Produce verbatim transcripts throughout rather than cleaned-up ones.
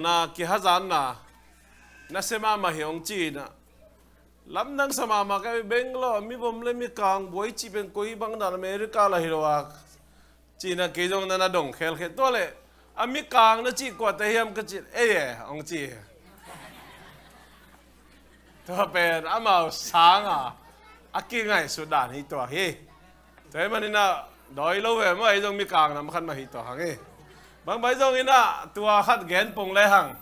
Na kihazanna nasia mahmah hi hong ci-in ah, lamdang sa mahmah ka hi. Bangalore, mivom le mikang buai cih pen koi bang dan, America lah hi lo a, ci-in ah kei zong na na dong khelkhel. Tua leh a mikang na cih kuate hiam ka cih, ei e hong ci. Tua pen amau sanga a kingaihsut dan hi tuak hi. Tua ahih manin ah dawi lo ve maw, ei zong mikang nam khat mah hi tuak hang hi. Bangbang zongin ah tua khat gen pong le hang,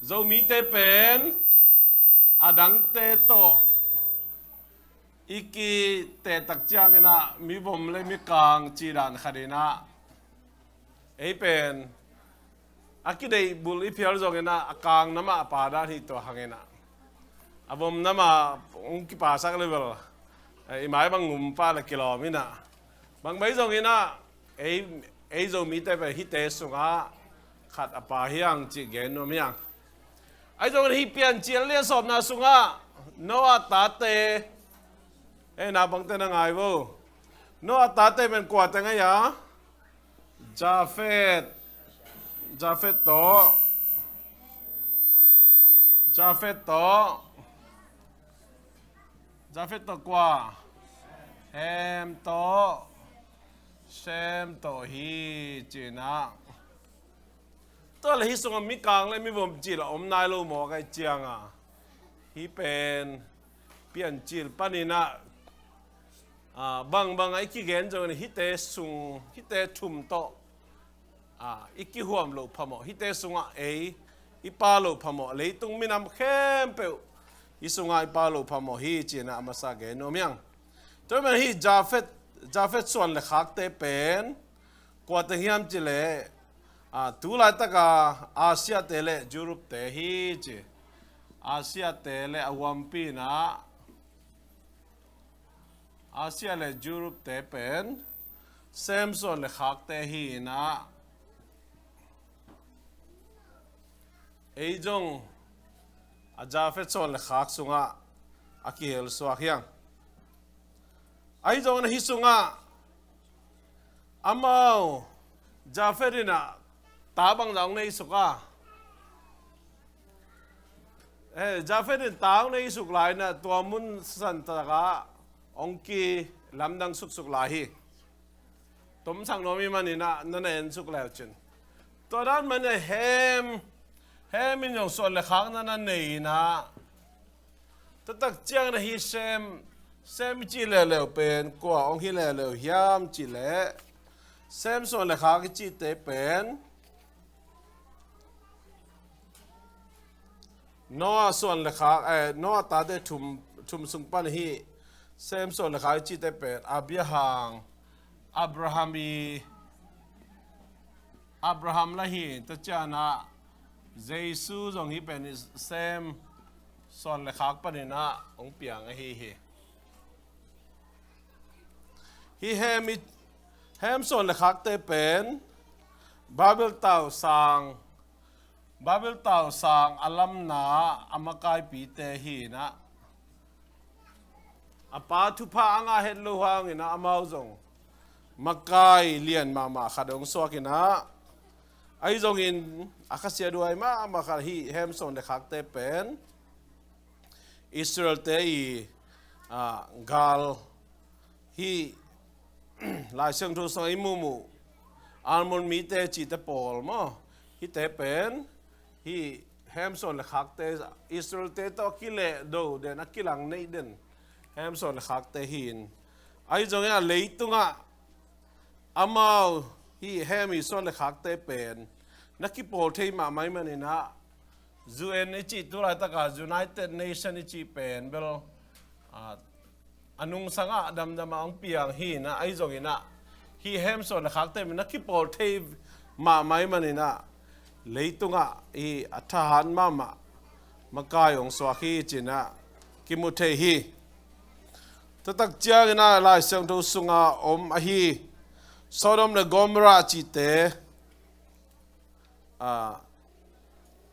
Zomite pen a dangte tawh i kitehtak ciangin ah mivom le mikang cih dan khat in ah, ei pen a kideih bul i phial zongin ah a kang nam ah a pa dan hi tuak hangin ah, a vom nam ah hong kipasak level, eh, i mai bang ngum pah le kilawm in ah, bangbang zongin ah ei, ei Zomite pen hihte sungah khat a pa hi hang cih gen nuam hi hang. Ahi zongin hih Piancil lian sawmna sungah Noah tate, eh, naupangte na ngai vo. Noah tate pen kuate ngai a? Jafet. Jafet tawh. Jafet tawh. Jafet tawh kua? Hem tawh. Sem tawh hi ci-in ah. Tua leh hih sungah mikang le mivom cih lah om nai lo maw, ka hih ciangah. Hih pen Piancil panin ah, ah, bangbang ah i kigen zongin hihte sung, hihte thum tawh, ah, i kihuam loh phamawh, hihte sungah ei i pa loh phamawh, leitung minam khempeuh hih sungah i pa loh phamawh hi ci-in ah a masa gen nuam hi hang. Tua ahih manin hih Jafet, Jafet suan le khakte pen kuate hiam cih leh, ah, tu laitaka Asia-te le Europe-te hi ci. Asia-te le a huampi in ah, Asia le Europe-te pen Sem suan le khakte hi in ah, ei zong a Jafet suan le khak sungah a kihel suak hi hang. Ahi zongin ah hih sungah amau Jafet in ah ta bangzah hong nei suk a? Eh, Jafet in ta hong nei suk lai in ah tua mun santakah hong kilamdang suksuk lai hi. Tomsak nuam ahih manin ah na na en suk le uh cin. Tua dan manin ah Hem, Hem in zong suan le khak na na nei in ah, taktak ciangin ah hih Sem, Sem i cih leuleu pen kua hong hi leuleu hiam cih leh, Sem suan le khak i cihte pen Noah suan le khak, eh, Noah tate thum, thum sung pan hih Sem suan le khak i cihte pen Abraham, Abraham i, Abraham lah hi, tua ciangin ah Jesu zong hih pen i Sem suan le khak panin ah hong piang ahi hi. Hih Hem i, Hem suan le khakte pen Babel tausang, Babel tausang a lamna a makaipite hi in ah, a pa thupha a ngah het loh hangin ah amau zong makai lian mahmah khat hong suak in ah, ahi zongin a khasiathuai mahmah khat hih Hem suan le khakte pen Israel-te i, ah, gal, hih Lai Siangtho sungah i muhmuh Ammon mite cihte pawl maw, hihte pen hih Hem suan le khakte, Israel-te tawh a kilehdo den, a kilang neih den Hem suan le khakte hi in, ahi zongin ah leitungah amau hih Hem i suan le khakte pen na kipawl thei mahmah ahih manin ah, U N i cih tu laitaka United Nation i cih pen bel, ah, a nungsangah damdamah hong piang hi in ah, ahi zongin ah hih Hem suan le khakte pen na kipawl thei mahmah ahih manin ah, leitungah hih a thahat mahmah makai hong suak hi ci-in ah kimu thei hi. Taktak ciangin ah Lai Siangtho sungah om ahi Sodom le Gomorrah cihte, ah,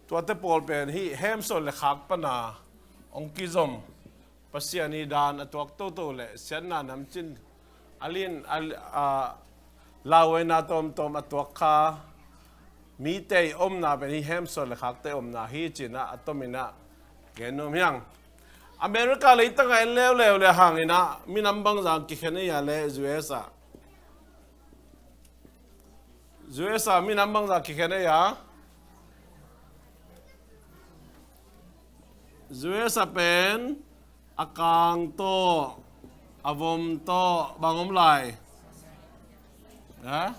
tuate pawl pen hih Hem suan le khak pana hong kizom, Pasian i dan a tuak toto le siatna namcin a lin, a, a, lauhuaina tawmtawm a tuak kha, mite i omna pen hih Hemp suan le khakte omna hi ci-in ah a tomin ah gen nuam hi hang. America leitang ah en leuleu le hangin ah minam bangzah kikhen ei a le U S ah. U S ah minam bangzah kikhen ei a. U S ah pen a kang tawh, a vom tawh, bang om lai? Ha?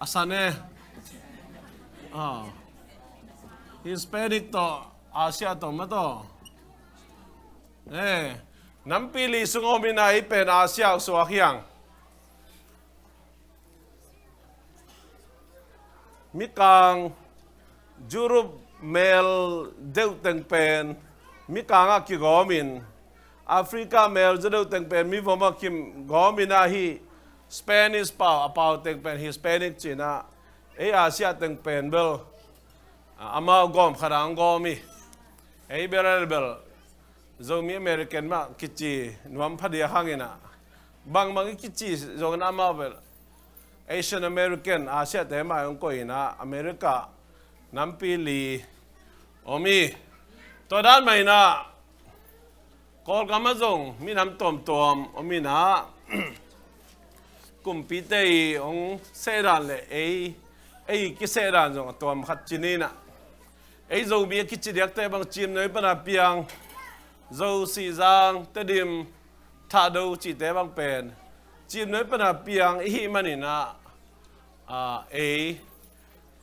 A san e. Ah. Hispanic tawh, Asia tawh mah tawh. Eh, nampi li sung om in ah ei pen Asia uh suak hi hang. Mikang Europe mel deuh teng pen mikang ah kigawmin, Africa mel zaw deuh teng pen mivom ah kigawmin ah hih Spanish pau, a pau teng pen Hispanic ci-in ah ei Asia teng pen bel, a, amau gawm khat ah hong gawm hi. Ei bel, bel Zomi American mah kici nuam pha diak hangin ah, bangbang i kici zongin amau bel Asian American, Asia te mah hong koih in ah America nampi li om hi. Tua dan mah in ah Kawlgam ah zong minam tuamtuam om in ah, kumpite i hong sehdan le ei, ei kisehdan zong a tuam khat ci ni in ah. Ei Zomi a kici diakte bang Cimnuai pan a piang, Zo, Sihzang, Tedim, Thahdo cihte bang pen Cimnuai pan a piang i hih manin ah, a, ei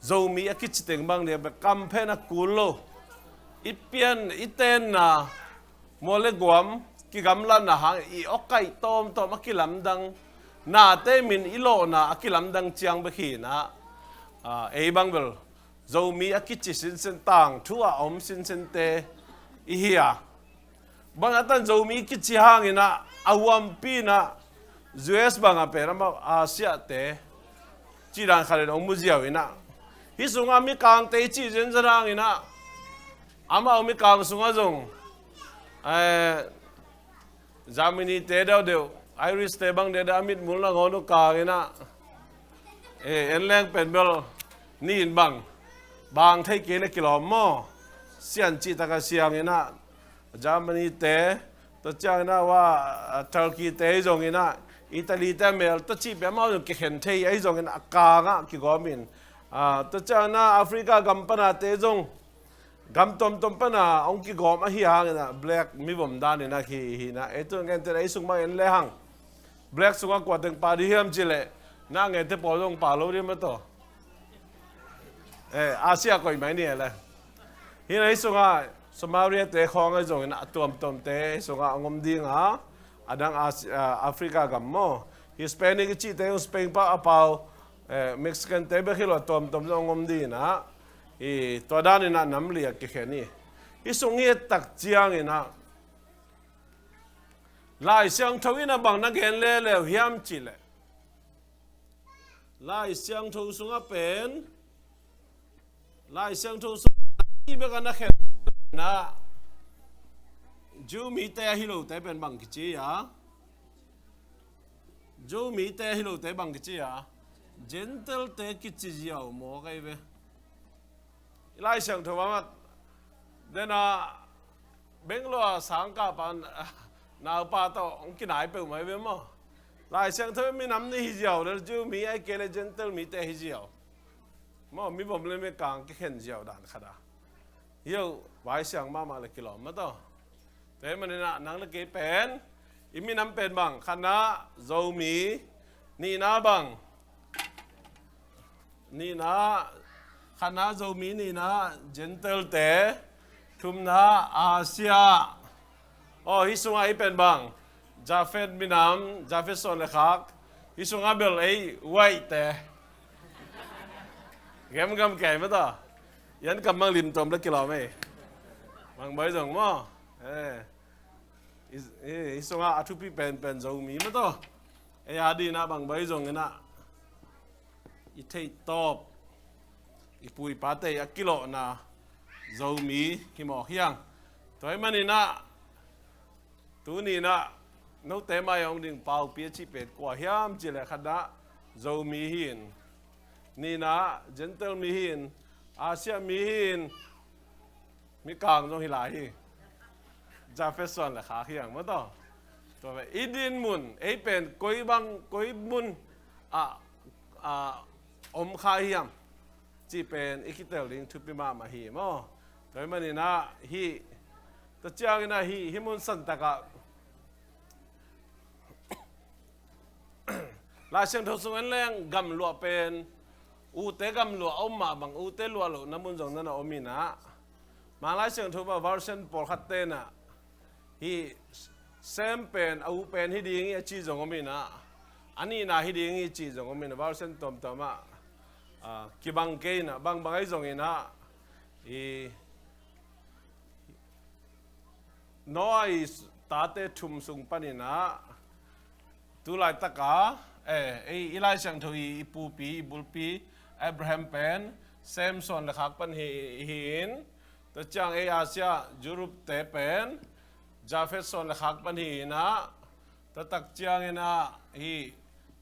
Zomi a kici teng bang diak bek kamphen a kul lo. I pian, i tenna, mual le guam kigamlatna hang i awkaih tawmtawm a kilamdang, nate min i lawhna a kilamdang ciang bek hi in ah, a, ei bang bel Zomi a kici sinsen, tangthu a om sinsente i hi a. Bang a tan Zomi kici hangin ah a huampi in ah U S bang a pen amau Asia te cih dan khat in hong mu ziau in ah, hih sungah mikangte i cih zenzen hangin ah, amau mikang sungah zong, eh, Germany te deuhdeuh, Irish te bang deuhdeuh a mitmuh nangawn uh kang in ah, eh, en leng pen bel ni in bang, bang thei kei le kilawm maw? Sian cihtak a siang in ah, Germany te, tua ciangin ah, wa, a, Turkey te ahi zongin ah, Italy te a mel, tua cih pen amau zong kikhen thei, ahi zongin a kang ah kigawmin, a, tua ciangin ah Africa gam pan a te zong, gam tuamtuam pan a hong kigawm ahi hangin ah, black mivom dan in ah hi, hi in ah, ei tu ngente ei sung bang en le hang. Black sungah kua teng pha ding hiam cih leh, na ngente pawl zong pha lo ding mah tawh. Eh, Asia koih mai ni e le. Hi in ah hih sungah Somalia te khawng ahi zongin a tuamtuamte hih sungah hong om ding a, a dang Asi-, a, Africa gam maw. Hispanic i cihte hong Spain pau a pau, eh, Mexican te bek hi lo a tuamtuam zong hong om ding in ah, i tua dan in ah nam li a kikhen hi. Hih sung i et tak ciangin ah, Lai Siangtho in ah bang na gen leuleu hiam cih leh, Lai Siangtho sungah pen, Lai Siangtho sungah bek a na khen na, Jew mite ahi lote pen bang kici a? Jew mite ahi lote bang kici a? Gentile te kici ziau maw kai ve. I Lai Siangtho bang a, den a Bangalore a sangkah pan, naupa tawh hong kinai peuhmah hi ve maw. Lai Siangtho minam nih hi ziau, le Jew mi ahih kei le Gentile mite hi ziau. Maw, mivom le mikang kikhen ziau dan khat a. Hih uh vaisiang mahmah le kilawm mah tawh. Tua ahih manin ah nang le kei pen, i minam pen bang, khatna Zomi, nihna bang, nihna, khatna Zomi, nihna Gentile te, thumna Asia. Aw, hih sungah ei pen bang, Japheth minam, Japheth suan le khak, hih sungah bel ei white te. Gemgam kei mah tawh. Yan kam bang limtuam le kilawm ei. Bang bawi zong maw. Eh. I, i, i sungah a thupi penpen Zomi mah tawh. Ei a ding ah bang bawi zongin ah, i theihtawp, i pu i pate a kilawhna Zomi hi mawk hi hang. Tua ahih manin ah, tuni in ah note mai a hong ding paupi a cih pen kua hiam cih leh khatna Zomi hi in, Nihna, Gentile mi hi-in, Asia mi hi-in, mikang zong hi lai hi. Japheth suan le khak hi hang maw taw. Tua pen i din mun, ei pen koi bang, koi mun ah, ah, om kha hiam cih pen i kitel ding thupi mahmah hi maw. Tua ahih manin ah hih, tua ciangin ah hih, hih mun santak ah Lai Siangtho sung en leng gamluah pen, ute gamluah a om mah bang, ute luah lohna mun zong na na om in ah, Mang Lai Siangtho mah version pawlkhat ten ah hih Sem pen a u pen hi ding hi a ci zong om in ah, a nihna hi ding hi ci zong om in ah, version tuamtuam ah, ah, kibang kei in ah, bangbang ahi zongin ah, i Noah i tate thum sung panin ah, tu laitak a, eh, ei, i Lai Siangtho i, i pupi, i bulpi Abraham pen Sem suan le khak pan hi, hi-in, tua ciang ei Asia, Europe te pen Japheth suan le khak pan hi-in ah, tua tak ciangin ah hih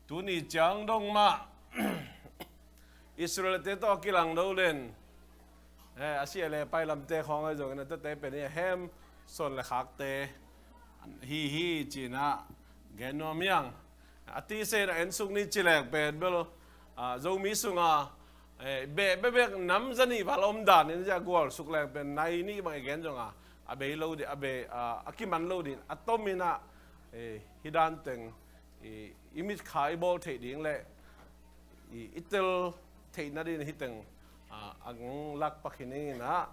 tuni ciang dong mah Israel te tawh a kilang lo len, eh, a sia le pai lamte khawng ahi zongin ah tuate pen hi Ham suan le khakte hi hi ci-in ah gen nuam hi hang. A tisa in ah en suk ni ci leng pen bel, ah, Zomi sungah, eh, beh, beh, beh, nam zanih val om dan in zia gual suk leng pen nai nih bang i gen zong a, a bei lo ding, a bei, ah, a kiman lo ding, a tom in ah, eh, hih dan teng i, i mitkha i bawl theih ding le i, i tel theihna ding hi teng, ah, ang lak pak hi ning in ah,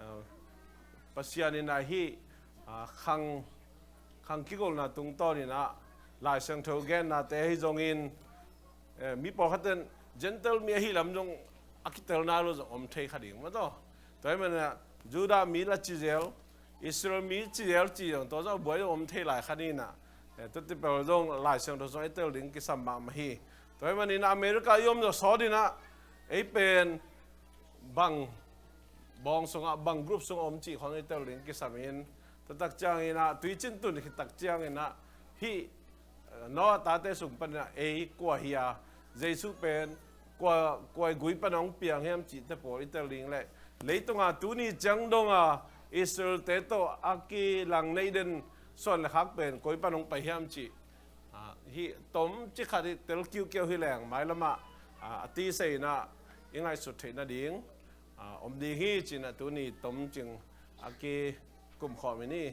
ah, Pasian in ah hih, ah, khang, khang kigolhna tungtawn in ah Lai Siangtho gennate ahi zongin, eh, mi pawlkhat ten Gentile mi ahi lam zong a kitel nai lo zong om thei kha ding maw taw. Tua ahih manin ah Judah mi la ci zel, Israel mi ci zel ci zong, tua zong a buai zong om thei lai kha ding in ah, eh, tuate pen zong Lai Siangtho sung i tel ding kisam mahmah hi. Tua ahih manin ah America i om zawh sawt in ah ei pen bang bawng sungah, bang group sungah om cih khawng i tel ding kisam in, tua tak ciangin ah tuicin tun khit tak ciangin ah hih, eh, Noah tate sung panin ah ei kua hi a, Jesuh pen kua, kua i gui pan hong piang hiam cihte pawl i tel ding le, leitungah tuni ciang dong a Israel te tawh a kilang neih den suan le khak pen koi pan hong pai hiam cih, ah, hih tomcik khat i tel kiukiau hi leng mailamah, ah, a tisa in ah i ngaihsut theih nading, ah, om ding hi ci-in ah tuni tomcik a kikum khawm i hi.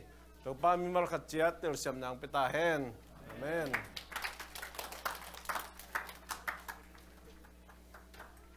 Topa mimal khat ciat telsiamna hong pia ta hen. Amen.